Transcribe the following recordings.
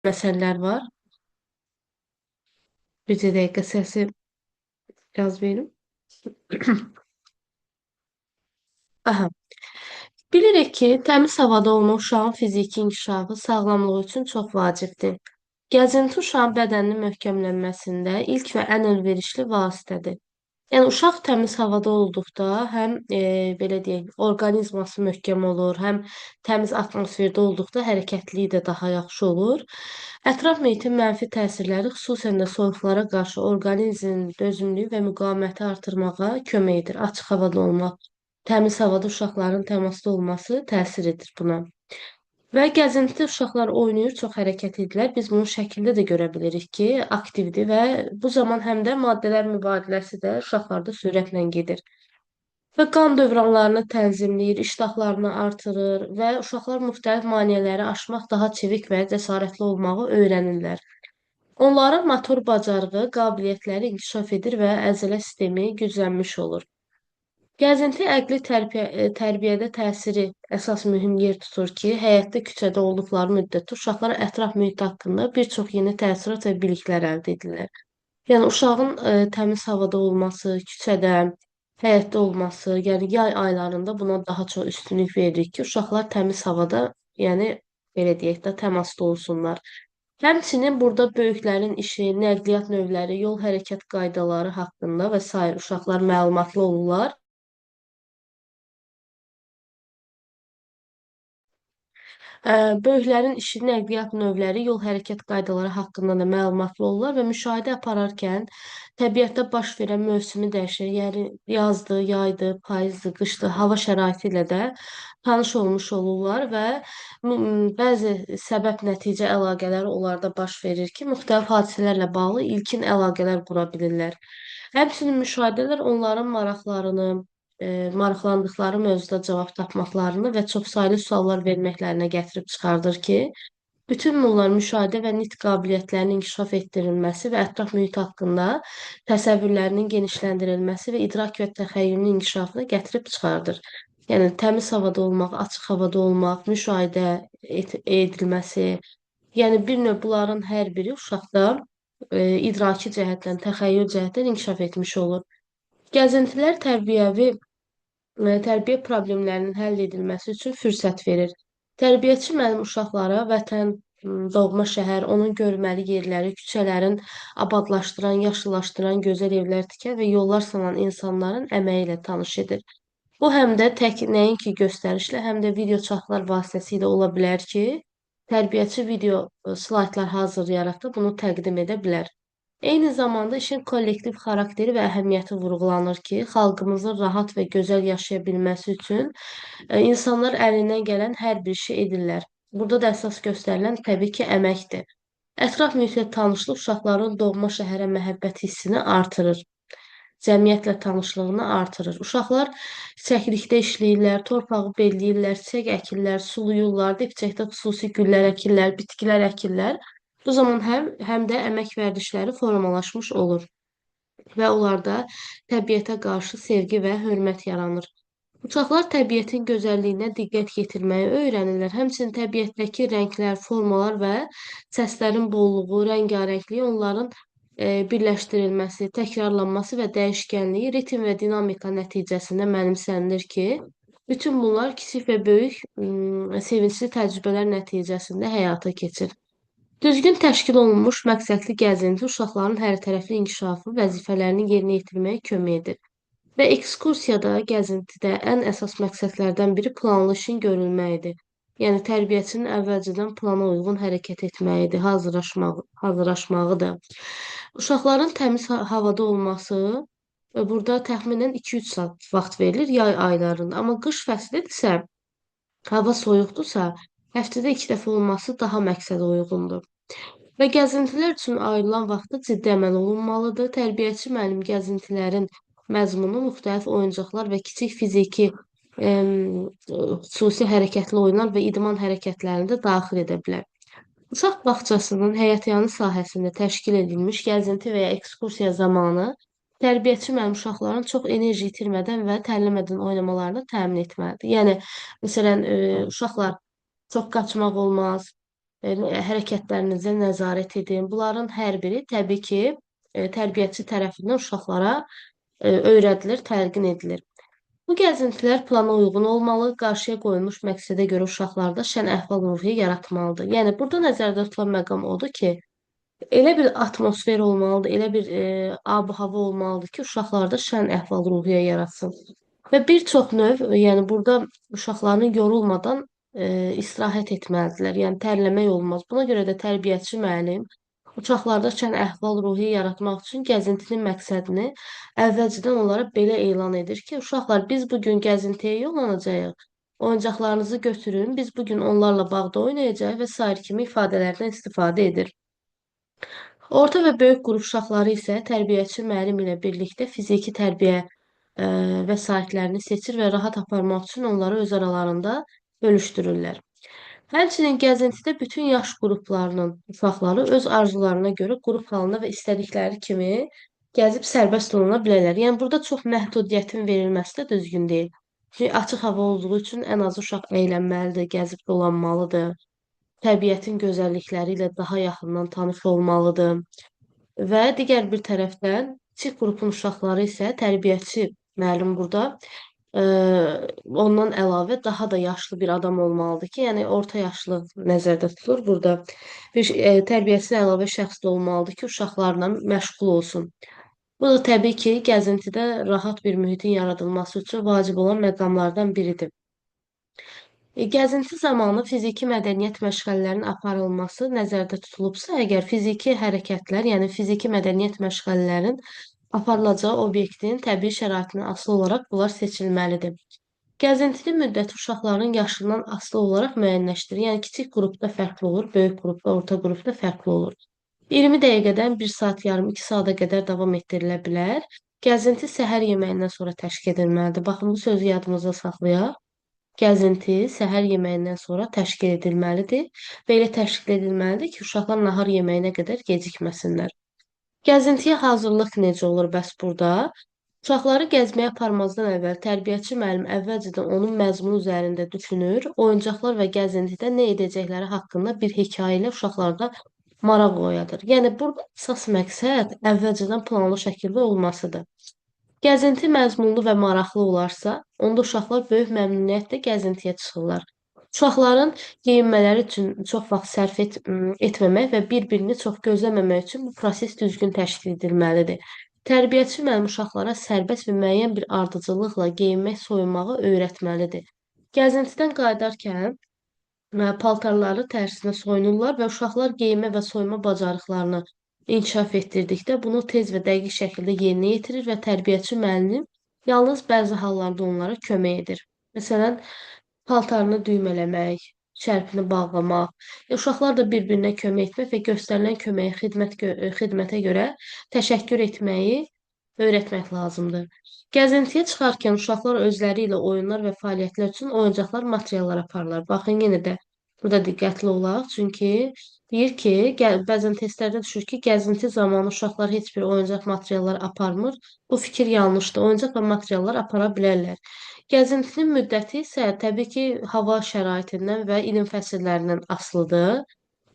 Məsələlər var. Bir dəqiqə səsi biraz verim. Aha. Bilirik ki, təmiz havada olmaq uşağın fiziki inkişafı, sağlamlığı üçün çox vacibdir. Gəzinti uşağın bədəninin möhkəmlənməsində ilk və ən əlverişli vasitədir. Yəni uşaq təmiz havada olduqda həm belə deyək, orqanizması möhkəm olur, həm təmiz atmosferdə olduqda hərəkətliyi də daha yaxşı olur. Ətraf mühitin mənfi təsirləri, xüsusən də soyuqlara qarşı orqanizmin dözümlülüyü və müqaviməti artırmağa kömək edir. Açıq havada olmaq, təmiz havada uşaqların təmasda olması təsir edir buna. Və gəzintidə uşaqlar oynayır, çox hərəkət edirlər. Biz bunu şəkildə də görə bilirik ki, aktivdir və bu zaman həm də maddələr mübadiləsi də uşaqlarda sürətlə gedir. Və qan dövranlarını tənzimləyir, iştahlarını artırır və uşaqlar müxtəlif maneələri aşmaq, daha çevik və cəsarətli olmağı öyrənirlər. Onların motor bacarığı, qabiliyyətləri inkişaf edir və əzələ sistemi güclənmiş olur. Gəzinti əqli tərbiyədə təsiri əsas mühüm yer tutur ki, həyətdə, küçədə olduqları müddətdə uşaqlar ətraf mühit haqqında bir çox yeni təəssürat və biliklər əldə edirlər. Yəni uşağın təmiz havada olması, küçədə, həyətdə olması, yəni yay aylarında buna daha çox üstünlük veririk ki, uşaqlar təmiz havada, yəni belə deyək də, təmasda olsunlar. Həmçinin burada böyüklərin işi, nəqliyyat növləri, yol hərəkət qaydaları haqqında və sair uşaqlar məlumatlı olurlar. Böyüklərin işi, nəqliyyat növləri, yol hərəkət qaydaları haqqında da məlumatlı olurlar və müşahidə apararkən təbiətdə baş verən mövsümi dəyişir, yəni yazdır, yaydır, payızdır, qışdır, hava şəraiti ilə də tanış olmuş olurlar və bəzi səbəb-nəticə əlaqələri onlarda baş verir ki, müxtəlif hadisələrlə bağlı ilkin əlaqələr qura bilirlər. Həmçinin müşahidələr onların maraqlarını, maraqlandıqları mövzuda cavab tapmaqlarını və çoxsaylı suallar verməklərinə gətirib çıxardır ki, bütün bunlar müşahidə və nitq qabiliyyətlərinin inkişaf etdirilməsi və ətraf mühit haqqında təsəvvürlərinin genişləndirilməsi və idrak və təxəyyülünün inkişafına gətirib çıxardır. Yəni təmiz havada olmaq, açıq havada olmaq, müşahidə edilməsi, yəni bir növ bunların hər biri uşaqda idraki cəhətdən, təxəyyül cəhətdən inkişaf etmiş olur. Gəzintilər tərbiyə problemlərinin həll edilməsi üçün fürsət verir. Tərbiyəçi müəllim uşaqlara vətən, doğma şəhər, onun görməli yerləri, küçələrin abadlaşdıran, yaşıllaşdıran, gözəl evlər tikən və yollar salan insanların əməyi ilə tanış edir. Bu həm də tək nəinki göstərişlə, həm də video çatlar vasitəsilə ola bilər ki, tərbiyəçi video slaytlar hazırlayaraq da bunu təqdim edə bilər. Eyni zamanda işin kollektiv xarakteri və əhəmiyyəti vurğulanır ki, xalqımızın rahat və gözəl yaşaya bilməsi üçün insanlar əlindən gələn hər bir şey edirlər. Burada da əsas göstərilən təbii ki, əməkdir. Ətraf mühitlə tanışlıq uşaqların doğma şəhərə məhəbbət hissini artırır. Cəmiyyətlə tanışlığını artırır. Uşaqlar çiçəklikdə işləyirlər, torpağı belləyirlər, çiçək əkirlər, suluyurlar, dipçəkdə xüsusi güllər əkirlər, bitkilər əkirlər. Bu zaman həm də əmək vərdişləri formalaşmış olur və onlarda təbiətə qarşı sevgi və hörmət yaranır. Uşaqlar təbiətin gözəlliyinə diqqət yetirməyi öyrənirlər. Həmçinin təbiətdəki rənglər, formalar və səslərin bolluğu, rəngarəngliyi, onların birləşdirilməsi, təkrarlanması və dəyişkənliyi ritm və dinamika nəticəsində mənimsənilir ki, bütün bunlar kiçik və böyük sevincli təcrübələr nəticəsində həyata keçir. Düzgün təşkil olunmuş məqsədli gəzinti uşaqların hərtərəfli inkişafı vəzifələrini yerinə yetirməyə kömək edir. Və ekskursiyada, gəzintidə ən əsas məqsədlərdən biri planlı işin görülməyidir. Yəni tərbiyəçinin əvvəlcədən plana uyğun hərəkət etməyidir, hazırlaşmağıdır. Uşaqların təmiz havada olması burada təxminən 2-3 saat vaxt verilir yay aylarında. Amma qış fəslidirsə, hava soyuqdursa, həftədə 2 dəfə olması daha məqsədə uyğundur. Və gəzintilər üçün ayrılan vaxtda ciddi əməl olunmalıdır. Tərbiyəçi müəllim gəzintilərin məzmunu müxtəlif oyuncaqlar və kiçik fiziki xüsusi hərəkətli oyunlar və idman hərəkətlərini də daxil edə bilər. Uşaq bağçasının həyətyanı sahəsində təşkil edilmiş gəzinti və ya ekskursiya zamanı tərbiyəçi müəllim uşaqların çox enerji itirmədən və tərləmədən oynamalarını təmin etməlidir. Yəni, məsələn, uşaqlar çox qaçmaq olmaz, hərəkətlərinizə nəzarət edin. Bunların hər biri təbii ki, tərbiyəçi tərəfindən uşaqlara öyrədilir, təlqin edilir. Bu gəzintilər plana uyğun olmalı, qarşıya qoyulmuş məqsədə görə uşaqlarda şən əhval-ruhiyyə yaratmalıdır. Yəni, burada nəzərdə tutulan məqam odur ki, elə bir atmosfer olmalıdır, elə bir ab-hava olmalıdır ki, uşaqlarda şən əhval-ruhiyyə yaratsın. Və bir çox növ, yəni burada uşaqların yorulmadan istirahət etməlidirlər. Yəni tərləmək olmaz. Buna görə də tərbiyəçi müəllim uşaqlarda şən əhval-ruhiyyə yaratmaq üçün gəzintinin məqsədini əvvəlcədən onlara belə elan edir ki, uşaqlar biz bu gün gəzintiyə yollanacağıq. Oyuncaqlarınızı götürün, biz bu gün onlarla bağda oynayacağıq və sair kimi ifadələrdən istifadə edir. Orta və böyük qrup uşaqları isə tərbiyəçi müəllim ilə birlikdə fiziki tərbiyə vəsaitlərini seçir və rahat aparmaq üçün onları öz aralarında bölüşdürürlər. Həmçinin gəzintidə bütün yaş qruplarının uşaqları öz arzularına görə qrup halında və istədikləri kimi gəzib sərbəst oluna bilərlər. Yəni burada çox məhdudiyyətin verilməsi də düzgün deyil. Çünki açıq hava olduğu üçün ən az uşaq əylənməlidir, gəzib dolanmalıdır. Təbiətin gözəllikləri ilə daha yaxından tanış olmalıdır. Və digər bir tərəfdən kiçik qrupun uşaqları isə tərbiyəçi müəllim burada ondan əlavə daha da yaşlı bir adam olmalıdır ki, yəni orta yaşlı nəzərdə tutulur burada. Bir tərbiyəçi əlavə şəxs də olmalıdır ki, uşaqlarla məşğul olsun. Bu da təbii ki, gəzintidə rahat bir mühitin yaradılması üçün vacib olan məqamlardan biridir. Gəzinti zamanı fiziki mədəniyyət məşğələlərinin aparılması nəzərdə tutulubsa, əgər fiziki hərəkətlər, yəni fiziki mədəniyyət məşğələlərinin aparılacağı obyektin təbii şəraitindən asılı olaraq bunlar seçilməlidir. Gəzintinin müddəti uşaqların yaşından asılı olaraq müəyyənləşdirilir. Yəni kiçik qrupda fərqli olur, böyük qrupda, orta qrupda fərqli olur. 20 dəqiqədən 1 saat yarım, 2 saata qədər davam etdirilə bilər. Gəzinti səhər yeməyindən sonra təşkil edilməlidir. Baxın, bu sözü yadımızda saxlayaq. Gəzinti səhər yeməyindən sonra təşkil edilməlidir və elə təşkil edilməlidir ki, uşaqlar nahar yeməyinə qədər gecikməsinlər. Gəzintiyə hazırlıq necə olur bəs burada? Uşaqları gəzməyə aparmazdan əvvəl tərbiyəçi müəllim əvvəlcədən onun məzmunu üzərində düşünür, oyuncaqlar və gəzintidə nə edəcəkləri haqqında bir hekayə ilə uşaqlarda maraq oyadır. Yəni burada əsas məqsəd əvvəlcədən planlı şəkildə olmasıdır. Gəzinti məzmunlu və maraqlı olarsa, onda uşaqlar böyük məmnuniyyətlə gəzintiyə çıxırlar. Uşaqların geyinmələri üçün çox vaxt sərf etməmək və bir-birini çox gözləməmək üçün bu proses düzgün təşkil edilməlidir. Tərbiyəçi müəllim uşaqlara sərbəst və müəyyən bir ardıcıllıqla geyinmək, soyunmağı öyrətməlidir. Gəzintidən qayıdarkən paltarları tərsinə soyunurlar və uşaqlar geyinmə və soyunma bacarıqlarını inkişaf etdirdikdə bunu tez və dəqiq şəkildə yerinə yetirir və tərbiyəçi müəllim yalnız bəzi hallarda onlara kömək edir. Məsələn, paltarını düymələmək, şərfini bağlamaq, uşaqlar da bir-birinə kömək etmək və göstərilən köməyə xidmətə görə təşəkkür etməyi öyrətmək lazımdır. Gəzintiyə çıxarkən uşaqlar özləri ilə oyunlar və fəaliyyətlər üçün oyuncaqlar, materiallar aparırlar. Baxın, yenə də burada diqqətli olaq, çünki deyir ki, bəzən testlərdə düşür ki, gəzinti zamanı uşaqlar heç bir oyuncaq materiallar aparmır. Bu fikir yanlışdır. Oyuncaq və materiallar apara bilərlər. Gəzintinin müddəti isə təbii ki, hava şəraitindən və ilin fəsillərindən asılıdır.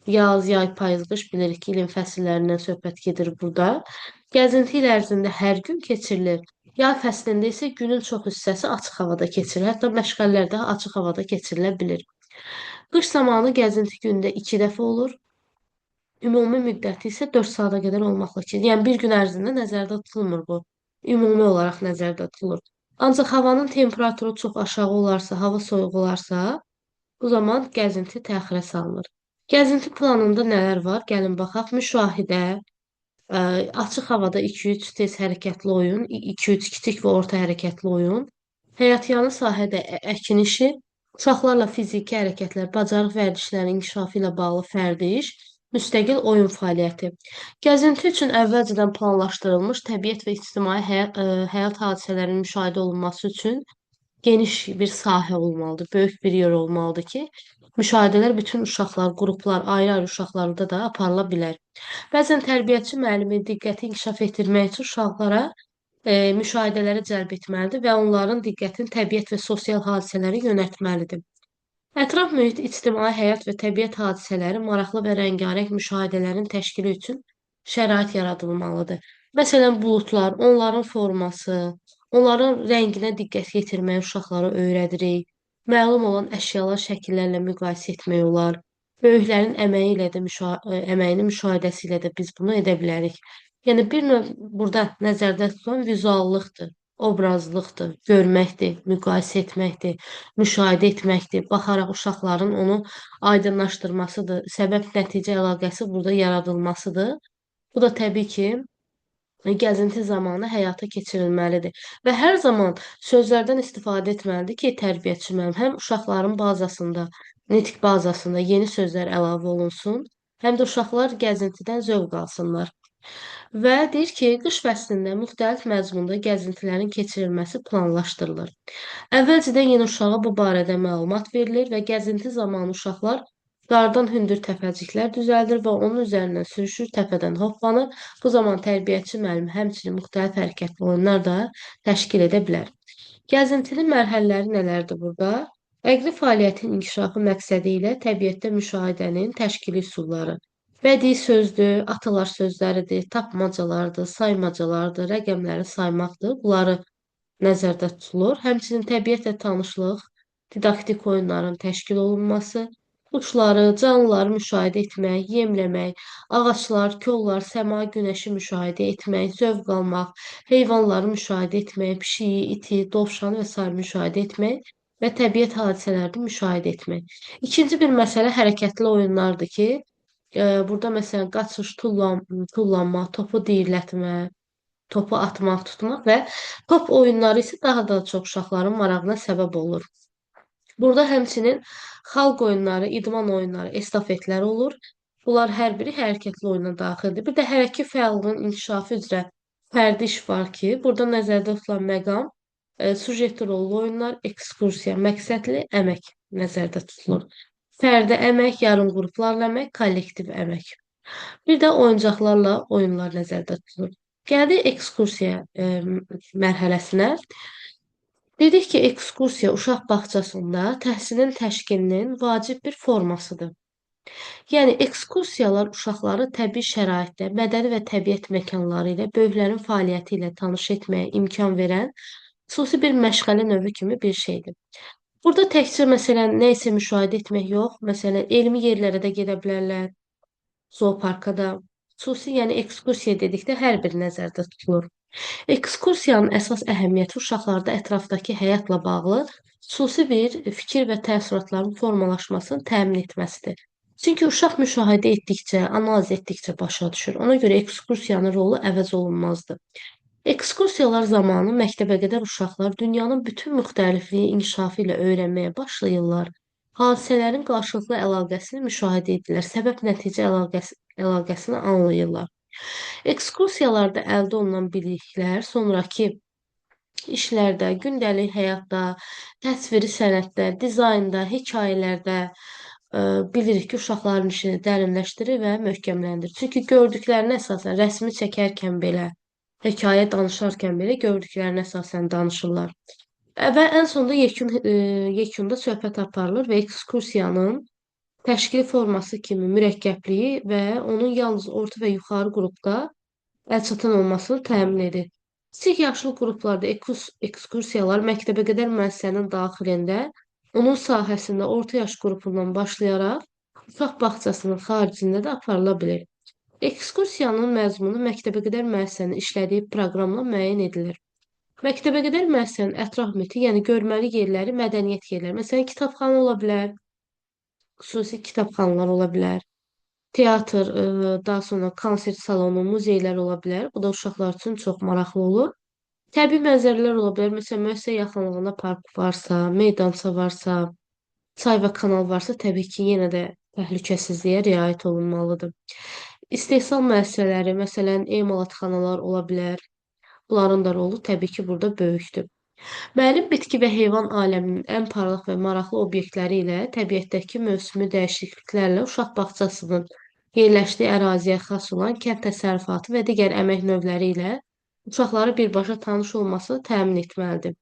Yaz, yay, payız, qış bilirik ki, ilin fəsillərindən söhbət gedir burada. Gəzinti il ərzində hər gün keçirilir. Yay fəslində isə günün çox hissəsi açıq havada keçirilir. Hətta məşğələlər də açıq havada keçirilə bilir. Qış zamanı gəzinti gündə 2 dəfə olur. Ümumi müddəti isə 4 saata qədər olmaqla ki, yəni bir gün ərzində nəzərdə tutulmur bu. Ümumi olaraq nəzərdə tutulur. Ancaq havanın temperaturu çox aşağı olarsa, hava soyuq olarsa, bu zaman gəzinti təxirə salınır. Gəzinti planında nələr var? Gəlin baxaq. Müşahidə, açıq havada 2-3 tez hərəkətli oyun, 2-3 kiçik və orta hərəkətli oyun, həyətyanı sahədə əkin işi, uşaqlarla fiziki hərəkətlər, bacarıq vərdişlərinin inkişafı ilə bağlı fərdi iş, müstəqil oyun fəaliyyəti. Gəzinti üçün əvvəlcədən planlaşdırılmış təbiət və ictimai həyat hadisələrinin müşahidə olunması üçün geniş bir sahə olmalıdır, böyük bir yer olmalıdır ki, müşahidələr bütün uşaqlar, qruplar, ayrı-ayrı uşaqlarda da aparıla bilər. Bəzən tərbiyəçi müəllimin diqqəti inkişaf etdirmək üçün uşaqlara müşahidələrə cəlb etməlidir və onların diqqətini təbiət və sosial hadisələrə yönəltməlidir. Ətraf mühit, ictimai həyat və təbiət hadisələri maraqlı və rəngarəng müşahidələrin təşkili üçün şərait yaradılmalıdır. Məsələn, buludlar, onların forması, onların rənginə diqqət yetirməyi uşaqlara öyrədirik. Məlum olan əşyalar şəkillərlə müqayisə etmək olar. Böyüklərin əməyi ilə də əməyinin müşahidəsi ilə də biz bunu edə bilərik. Yəni bir növ burada nəzərdə tutulan vizuallıqdır, obrazlıqdır, görməkdir, müqayisə etməkdir, müşahidə etməkdir, baxaraq uşaqların onu aydınlaşdırmasıdır, səbəb-nəticə əlaqəsi burada yaradılmasıdır. Bu da təbii ki, gəzinti zamanı həyata keçirilməlidir. Və hər zaman sözlərdən istifadə etməlidir ki, tərbiyəçi müəllim həm uşaqların bazasında, nitq bazasında yeni sözlər əlavə olunsun, həm də uşaqlar gəzintidən zövq alsınlar. Və deyir ki, qış fəslində müxtəlif məzmunda gəzintilərin keçirilməsi planlaşdırılır. Əvvəlcədən yenə uşağa bu barədə məlumat verilir və gəzinti zamanı uşaqlar qardan hündür təpəciklər düzəldir və onun üzərindən sürüşür, təpədən hoppanır. Bu zaman tərbiyəçi müəllim həmçinin müxtəlif hərəkətli oyunlar da təşkil edə bilər. Gəzintinin mərhələləri nələrdir burada? Əqli fəaliyyətin inkişafı məqsədi ilə təbiətdə müşahidənin təşkili üsulları. Bədii sözdür, atalar sözləridir, tapmacalardır, saymacalardır, rəqəmləri saymaqdır. Bunları nəzərdə tutulur. Həmçinin təbiətlə tanışlıq, didaktik oyunların təşkil olunması, quşları, canlıları müşahidə etmək, yemləmək, ağaclar, kollar, səma, günəşi müşahidə etmək, zövq almaq, heyvanları müşahidə etmək, pişiyi, iti, dovşanı və sair müşahidə etmək və təbiət hadisələrini müşahidə etmək. İkinci bir məsələ hərəkətli oyunlardır ki, burada məsələn qaçış, tullanma, topu deyirlətmə, topu atmaq, tutmaq və top oyunları isə daha da çox uşaqların marağına səbəb olur. Burada həmçinin xalq oyunları, idman oyunları, estafetlər olur. Bunlar hər biri hərəkətli oyuna daxildir. Bir də hərəki fəallığın inkişafı üzrə fərdi iş var ki, burada nəzərdə tutulan məqam sujetli rollu oyunlar, ekskursiya, məqsədli əmək nəzərdə tutulur. Fərdi əmək, yarım qruplarla əmək, kollektiv əmək. Bir də oyuncaqlarla oyunlar nəzərdə tutulur. Gəldik ekskursiya mərhələsinə. Dedik ki, ekskursiya uşaq bağçasında təhsilin təşkilinin vacib bir formasıdır. Yəni, ekskursiyalar uşaqları təbii şəraitdə, mədəni və təbiət məkanları ilə, böyüklərin fəaliyyəti ilə tanış etməyə imkan verən xüsusi bir məşğələ növü kimi bir şeydir. Burada təkcə, məsələn, nə isə müşahidə etmək yox, məsələn, elmi yerlərə də gedə bilərlər, zooparka da. Xüsusi, yəni ekskursiya dedikdə hər bir nəzərdə tutulur. Ekskursiyanın əsas əhəmiyyəti uşaqlarda ətrafdakı həyatla bağlı xüsusi bir fikir və təəssüratların formalaşmasını təmin etməsidir. Çünki uşaq müşahidə etdikcə, analiz etdikcə başa düşür. Ona görə ekskursiyanın rolu əvəz olunmazdır. Ekskursiyalar zamanı məktəbəqədər uşaqlar dünyanın bütün müxtəlifliyi inkişafı ilə öyrənməyə başlayırlar. Hadisələrin qarşılıqlı əlaqəsini müşahidə edirlər, səbəb-nəticə əlaqəsini anlayırlar. Ekskursiyalarda əldə olunan biliklər sonrakı işlərdə, gündəlik həyatda, təsviri sənətdə, dizaynda, hekayələrdə bilirik ki, uşaqların işini dərinləşdirir və möhkəmləndirir. Çünki gördüklərinə əsasən rəsmi çəkərkən belə, hekayə danışarkən belə gördüklərinə əsasən danışırlar. Və ən sonda yekunda söhbət aparılır və ekskursiyanın təşkili forması kimi mürəkkəbliyi və onun yalnız orta və yuxarı qrupda əlçatan olmasını təmin edir. Kiçik yaşlı qruplarda ekskursiyalar məktəbəqədər müəssisənin daxilində, onun sahəsində orta yaş qrupundan başlayaraq uşaq bağçasının xaricində də aparıla bilir. Ekskursiyanın məzmunu məktəbəqədər müəssisənin işlədiyi proqramla müəyyən edilir. Məktəbəqədər müəssisənin ətraf mühiti, yəni görməli yerləri, mədəniyyət yerləri, məsələn, kitabxana ola bilər, xüsusi kitabxanalar ola bilər, teatr, daha sonra konsert salonu, muzeylər ola bilər. Bu da uşaqlar üçün çox maraqlı olur. Təbii mənzərələr ola bilər. Məsələn, müəssisə yaxınlığında park varsa, meydança varsa, çay və kanal varsa, təbii ki, yenə də təhlükəsizliyə riayət olunmalıdır. İstehsal müəssisələri, məsələn, emalatxanalar ola bilər. Bunların da rolu təbii ki, burada böyükdür. Müəllim bitki və heyvan aləminin ən parlaq və maraqlı obyektləri ilə təbiətdəki mövsümi dəyişikliklərlə uşaq bağçasının yerləşdiyi əraziyə xas olan kənd təsərrüfatı və digər əmək növləri ilə Uşaqları birbaşa tanış olmasını təmin etməlidir.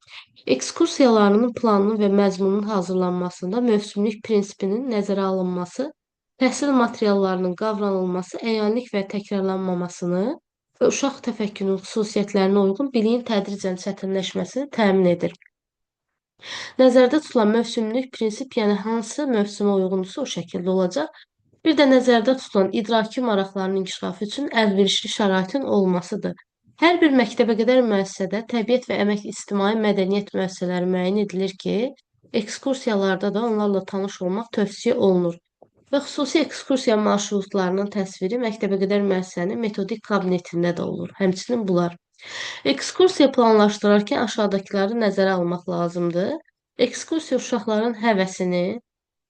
Ekskursiyalarının planının və məzmunun hazırlanmasında mövsümlük prinsipinin nəzərə alınması, təhsil materiallarının qavranılması, əyanlik və təkrarlanmamasını və uşaq təfəkkürünün xüsusiyyətlərinə uyğun biliyin tədricən çətinləşməsini təmin edir. Nəzərdə tutulan mövsümlük prinsip, yəni hansı mövsümə uyğundursa o şəkildə olacaq. Bir də nəzərdə tutulan idraki maraqlarının inkişafı üçün əlverişli şəraitin olmasıdır. Hər bir məktəbəqədər müəssisədə təbiət və əmək ictimai mədəniyyət müəssisələri müəyyən edilir ki, ekskursiyalarda da onlarla tanış olmaq tövsiyə olunur. Və xüsusi ekskursiya marşrutlarının təsviri məktəbəqədər müəssisənin metodik kabinetində də olur. Həmçinin bunlar. Ekskursiya planlaşdırarkən aşağıdakıları nəzərə almaq lazımdır. Ekskursiya uşaqların həvəsini,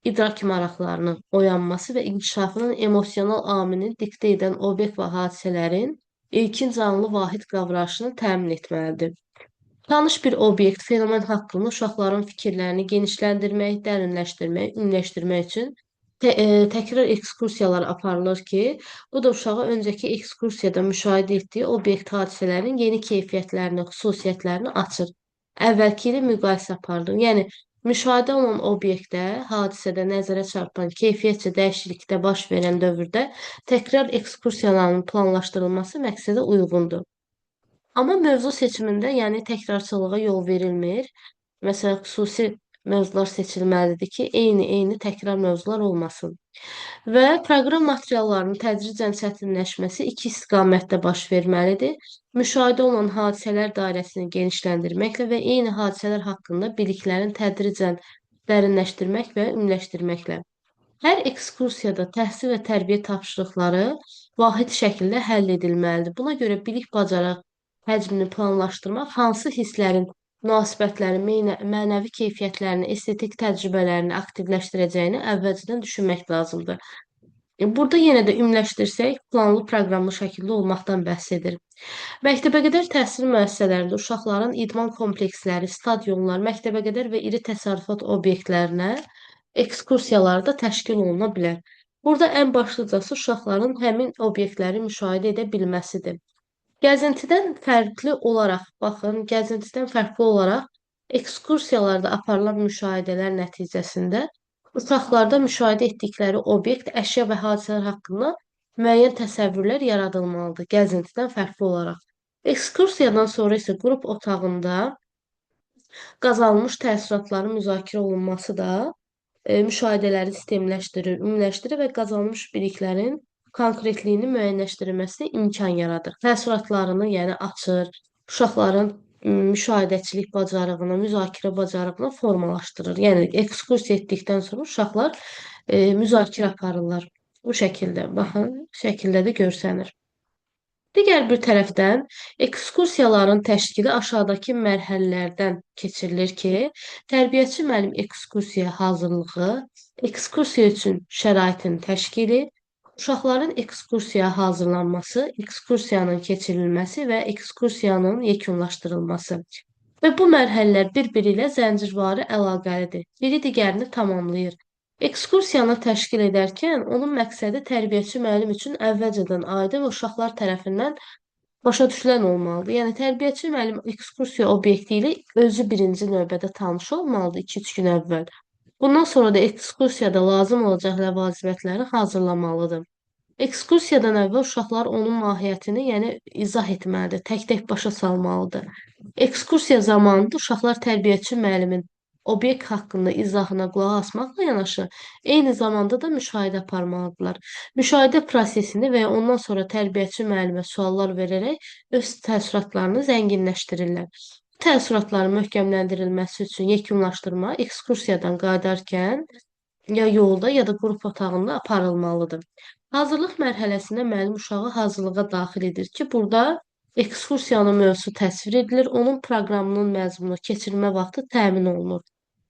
idrak maraqlarının oyanması və inkişafının emosional amilini diktə edən obyekt və hadisələrin ilkin canlı vahid qavrayışını təmin etməlidir. Tanış bir obyekt, fenomen haqqında uşaqların fikirlərini genişləndirmək, dərinləşdirmək, ümumiləşdirmək üçün təkrar ekskursiyalar aparılır ki, bu da uşağa öncəki ekskursiyada müşahidə etdiyi obyekt hadisələrin yeni keyfiyyətlərini, xüsusiyyətlərini açır. Əvvəlki ilə müqayisə aparılır. Yəni, müşahidə olunan obyektdə, hadisədə nəzərə çarpan keyfiyyətcə dəyişiklikdə baş verən dövrdə təkrar ekskursiyaların planlaşdırılması məqsədə uyğundur. Amma mövzu seçimində, yəni təkrarçılığa yol verilmir. Məsələn, xüsusi mövzular seçilməlidir ki, eyni-eyni təkrar mövzular olmasın. Və proqram materiallarının tədricən çətinləşməsi iki istiqamətdə baş verməlidir. Müşahidə olunan hadisələr dairəsini genişləndirməklə və eyni hadisələr haqqında biliklərin tədricən dərinləşdirmək və ümumiləşdirməklə. Hər ekskursiyada təhsil və tərbiyə tapşırıqları vahid şəkildə həll edilməlidir. Buna görə bilik bacarıq həcmini planlaşdırmaq hansı hisslərin, münasibətlərin, mənəvi keyfiyyətlərini, estetik təcrübələrini aktivləşdirəcəyini əvvəlcədən düşünmək lazımdır. Burada yenə də ümumiləşdirsək, planlı proqramlı şəkildə olmaqdan bəhs edir. Məktəbəqədər təhsil müəssisələrində uşaqların idman kompleksləri, stadionlar, məktəbəqədər və iri təsərrüfat obyektlərinə ekskursiyalar da təşkil oluna bilər. Burada ən başlıcası uşaqların həmin obyektləri müşahidə edə bilməsidir. Gəzintidən fərqli olaraq, baxın, gəzintidən fərqli olaraq ekskursiyalarda aparılan müşahidələr nəticəsində uşaqlarda müşahidə etdikləri obyekt, əşya və hadisələr haqqında müəyyən təsəvvürlər yaradılmalıdır, gəzintidən fərqli olaraq. Ekskursiyadan sonra isə qrup otağında qazanılmış təəssüratların müzakirə olunması da müşahidələri sistemləşdirir, ümumiləşdirir və qazanılmış biliklərin konkretliyini müəyyənləşdirilməsinə imkan yaradır. Təəssüratlarını, yəni açır, uşaqların müşahidəçilik bacarığını, müzakirə bacarığını formalaşdırır. Yəni ekskursiya etdikdən sonra uşaqlar müzakirə aparırlar. Bu şəkildə, baxın, şəkildə də görsənir. Digər bir tərəfdən ekskursiyaların təşkili aşağıdakı mərhələlərdən keçirilir ki, tərbiyəçi müəllim ekskursiya hazırlığı, ekskursiya üçün şəraitin təşkili, uşaqların ekskursiyaya hazırlanması, ekskursiyanın keçirilməsi və ekskursiyanın yekunlaşdırılması. Və bu mərhələlər bir-biri ilə zəncirvari əlaqəlidir. Biri digərini tamamlayır. Ekskursiyanı təşkil edərkən onun məqsədi tərbiyəçi müəllim üçün əvvəlcədən aydın və uşaqlar tərəfindən başa düşülən olmalıdır. Yəni tərbiyəçi müəllim ekskursiya obyekti ilə özü birinci növbədə tanış olmalıdır 2-3 gün əvvəl. Bundan sonra da ekskursiyada lazım olacaq ləvazimatları hazırlamalıdır. Ekskursiyadan əvvəl uşaqlar onun mahiyyətini, yəni izah etməlidir, tək-tək başa salmalıdır. Ekskursiya zamanında uşaqlar tərbiyəçi müəllimin obyekt haqqında izahına qulaq asmaqla yanaşı, eyni zamanda da müşahidə aparmalıdırlar. Müşahidə prosesini və ya ondan sonra tərbiyəçi müəllimə suallar verərək öz təəssüratlarını zənginləşdirirlər. Təəssüratların möhkəmləndirilməsi üçün yekunlaşdırma ekskursiyadan qayıdarkən ya yolda ya da qrup otağında aparılmalıdır. Hazırlıq mərhələsində müəllim uşağı hazırlığa daxil edir ki, burada ekskursiyanın mövzusu təsvir edilir, onun proqramının məzmunu, keçirilmə vaxtı təmin olunur.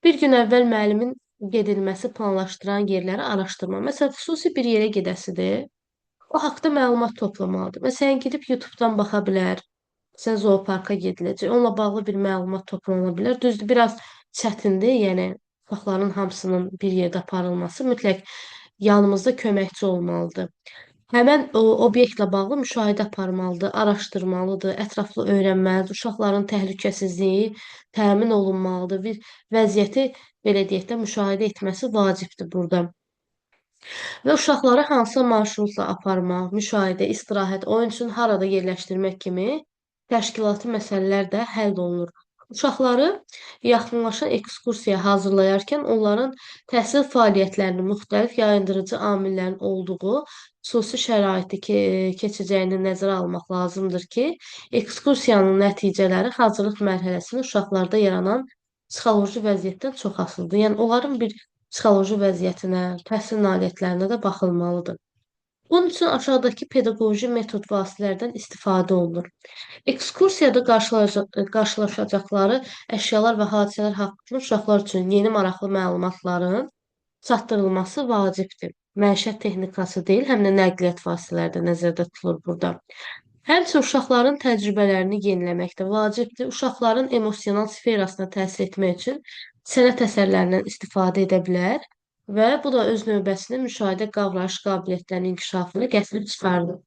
Bir gün əvvəl müəllimin gedilməsi planlaşdıran yerləri araşdırma. Məsələn, xüsusi bir yerə gedəsidir, o haqda məlumat toplamalıdır. Məsələn, gedib YouTube-dan baxa bilər. Məsələn, zooparka gediləcək. Onunla bağlı bir məlumat toplana bilər. Düzdür, biraz çətindir. Yəni, uşaqların hamısının bir yerdə aparılması mütləq yanımızda köməkçi olmalıdır. Həmən o obyektlə bağlı müşahidə aparmalıdır, araşdırmalıdır, ətraflı öyrənməlidir, uşaqların təhlükəsizliyi təmin olunmalıdır, bir vəziyyəti, belə deyək də, müşahidə etməsi vacibdir burada. Və uşaqları hansısa marşrutla aparmaq, müşahidə, istirahət, oyun üçün harada yerləşdirmək kimi təşkilati məsələlər də həll olunur. Uşaqları yaxınlaşan ekskursiya hazırlayarkən onların təhsil fəaliyyətlərinin müxtəlif yayındırıcı amillərin olduğu xüsusi şəraiti keçəcəyini nəzərə almaq lazımdır ki, ekskursiyanın nəticələri hazırlıq mərhələsində uşaqlarda yaranan psixoloji vəziyyətdən çox asılıdır. Yəni, onların bir psixoloji vəziyyətinə, təhsil nailiyyətlərinə də baxılmalıdır. Bunun üçün aşağıdakı pedaqoji metod vasitələrdən istifadə olunur. Ekskursiyada qarşılaşacaqları əşyalar və hadisələr haqqında uşaqlar üçün yeni maraqlı məlumatların çatdırılması vacibdir. Məişət texnikası deyil, həm də nəqliyyat vasitələri də nəzərdə tutulur burada. Həmçinin uşaqların təcrübələrini yeniləmək də vacibdir. Uşaqların emosional sferasına təsir etmək üçün sənət əsərlərindən istifadə edə bilər və bu da öz növbəsində müşahidə qavrayış qabiliyyətlərinin inkişafını gətirib çıxardır.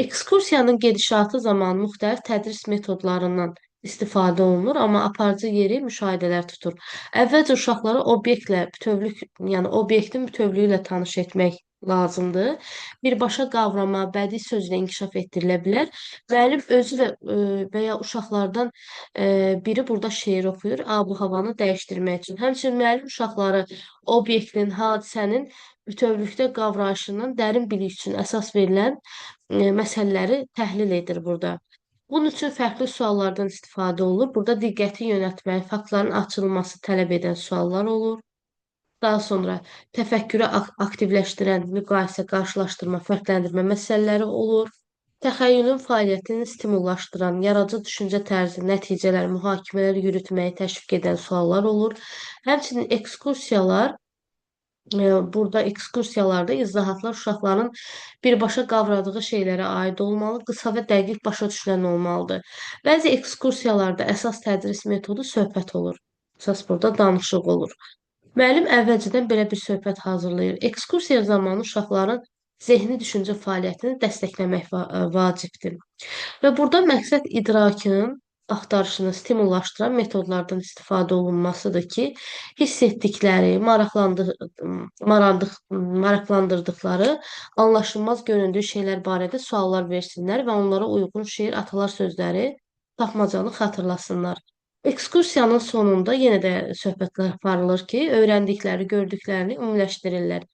Ekskursiyanın gedişatı zamanı müxtəlif tədris metodlarından istifadə olunur, amma aparıcı yeri müşahidələr tutur. Əvvəlcə uşaqları obyektlə bütövlük, yəni obyektin bütövlüyü ilə tanış etmək lazımdır. Birbaşa qavrama, bədii sözlə inkişaf etdirilə bilər. Müəllim özü də və ya uşaqlardan biri burada şeir oxuyur, ab-havanı dəyişdirmək üçün. Həmçinin müəllim uşaqları obyektin, hadisənin bütövlükdə qavrayışından dərin bilik üçün əsas verilən məsələləri təhlil edir burada. Bunun üçün fərqli suallardan istifadə olunur. Burada diqqəti yönəltmək, faktların açılması tələb edən suallar olur. Daha sonra təfəkkürü aktivləşdirən müqayisə, qarşılaşdırma, fərqləndirmə məsələləri olur. Təxəyyülün fəaliyyətini stimullaşdıran, yaradıcı düşüncə tərzi, nəticələr, mühakimələr yürütməyi təşviq edən suallar olur. Həmçinin ekskursiyalar, burada ekskursiyalarda izahatlar uşaqların birbaşa qavradığı şeylərə aid olmalı, qısa və dəqiq başa düşülən olmalıdır. Bəzi ekskursiyalarda əsas tədris metodu söhbət olur. Əsas burada danışıq olur. Müəllim əvvəlcədən belə bir söhbət hazırlayır. Ekskursiya zamanı uşaqların zehni düşüncə fəaliyyətini dəstəkləmək vacibdir. Və burada məqsəd idrakın axtarışını stimullaşdıran metodlardan istifadə olunmasıdır ki, hiss etdikləri, maraqlandırdıqları, anlaşılmaz göründüyü şeylər barədə suallar versinlər və onlara uyğun şeir, atalar sözləri, tapmacanı xatırlasınlar. Ekskursiyanın sonunda yenə də söhbətlər aparılır ki, öyrəndikləri, gördüklərini ümumiləşdirirlər.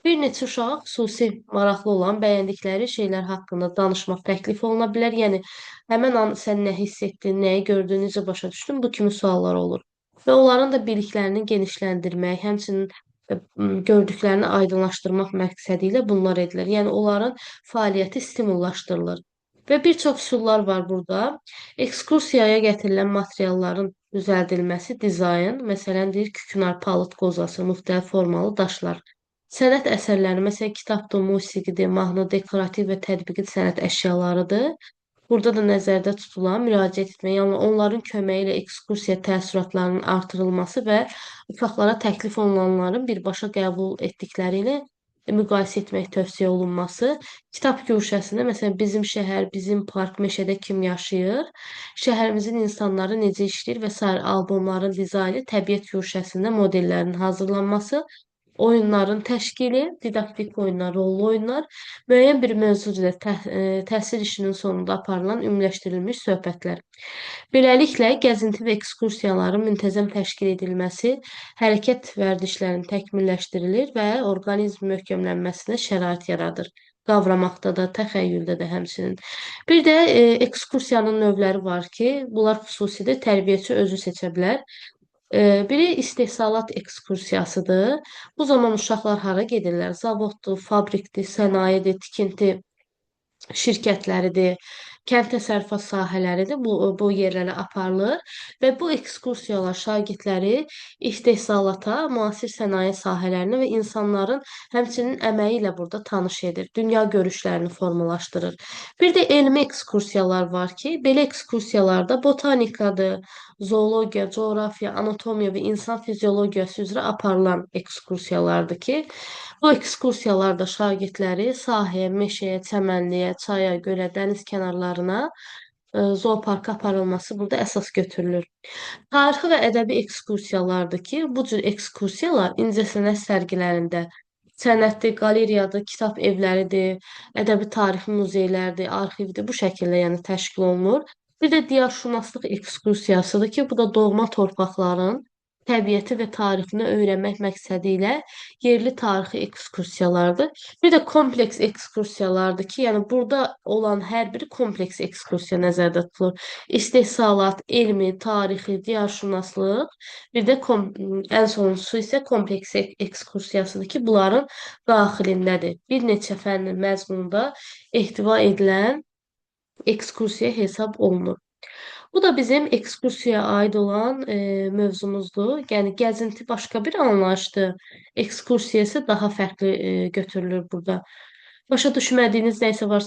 Bir neçə uşağa xüsusi maraqlı olan, bəyəndikləri şeylər haqqında danışmaq təklif oluna bilər. Yəni, həmən an sən nə hiss etdin, nəyi gördün, necə başa düşdün, bu kimi suallar olur. Və onların da biliklərini genişləndirmək, həmçinin gördüklərini aydınlaşdırmaq məqsədi ilə bunlar edilir. Yəni, onların fəaliyyəti stimullaşdırılır. Və bir çox üsullar var burada. Ekskursiyaya gətirilən materialların düzəldilməsi, dizayn, məsələn, deyir, küknar, palıd qozası, müxtəlif formalı daşlar. Sənət əsərləri, məsələn, kitabdır, musiqidir, mahnı, dekorativ və tətbiqi sənət əşyalarıdır. Burada da nəzərdə tutulan müraciət etmək, yəni onların köməyi ilə ekskursiya təəssüratlarının artırılması və uşaqlara təklif olunanların birbaşa qəbul etdikləri ilə müqayisə etmək tövsiyə olunması. Kitab guşəsində, məsələn, bizim şəhər, bizim park, meşədə kim yaşayır, şəhərimizin insanları necə işləyir və sair albomların dizaynı, təbiət guşəsində modellərin hazırlanması, oyunların təşkili, didaktik oyunlar, rollu oyunlar, müəyyən bir mövzu üzrə təhsil işinin sonunda aparılan ümumiləşdirilmiş söhbətlər. Beləliklə, gəzinti və ekskursiyaların müntəzəm təşkil edilməsi, hərəkət vərdişlərinin təkmilləşdirilir və orqanizm möhkəmlənməsinə şərait yaradır. Qavramaqda da, təxəyyüldə də həmçinin. Bir də ekskursiyanın növləri var ki, bunlar xüsusidir, tərbiyəçi özü seçə bilər. Biri istehsalat ekskursiyasıdır. Bu zaman uşaqlar hara gedirlər? Zavoddur, fabrikdir, sənayedir, tikinti şirkətləridir, kənd təsərrüfat sahələridir. Bu yerlərə aparılır və bu ekskursiyalar şagirdləri istehsalata, müasir sənaye sahələrinə və insanların həmçinin əməyi ilə burada tanış edir, dünya görüşlərini formalaşdırır. Bir də elmi ekskursiyalar var ki, belə ekskursiyalarda botanikadır, zoologiya, coğrafiya, anatomiya və insan fiziologiyası üzrə aparılan ekskursiyalardır ki, Bu ekskursiyalarda şagirdləri sahəyə, meşəyə, çəmənliyə, çaya, gölə, dəniz kənarlarına, zooparka aparılması burada əsas götürülür. Tarixi və ədəbi ekskursiyalardır ki, bu cür ekskursiyalar incəsənət sərgilərində, sənətdir, qaleriyadır, kitab evləridir, ədəbi tarixi muzeylərdir, arxivdir, bu şəkildə yəni təşkil olunur. Bir də diyarşünaslıq ekskursiyasıdır ki, bu da doğma torpaqların təbiəti və tarixini öyrənmək məqsədi ilə yerli tarixi ekskursiyalardır. Bir də kompleks ekskursiyalardır ki, yəni burada olan hər biri kompleks ekskursiya nəzərdə tutulur. İstehsalat, elmi, tarixi, diyarşünaslıq, bir də ən sonuncusu isə kompleks ekskursiyasıdır ki, bunların daxilindədir. Bir neçə fənnin məzmununda ehtiva edilən ekskursiya hesab olunur. Bu da bizim ekskursiyaya aid olan mövzumuzdur. Yəni gəzinti başqa bir anlayışdır. Ekskursiya isə daha fərqli götürülür burada. Başa düşmədiyiniz nə isə varsa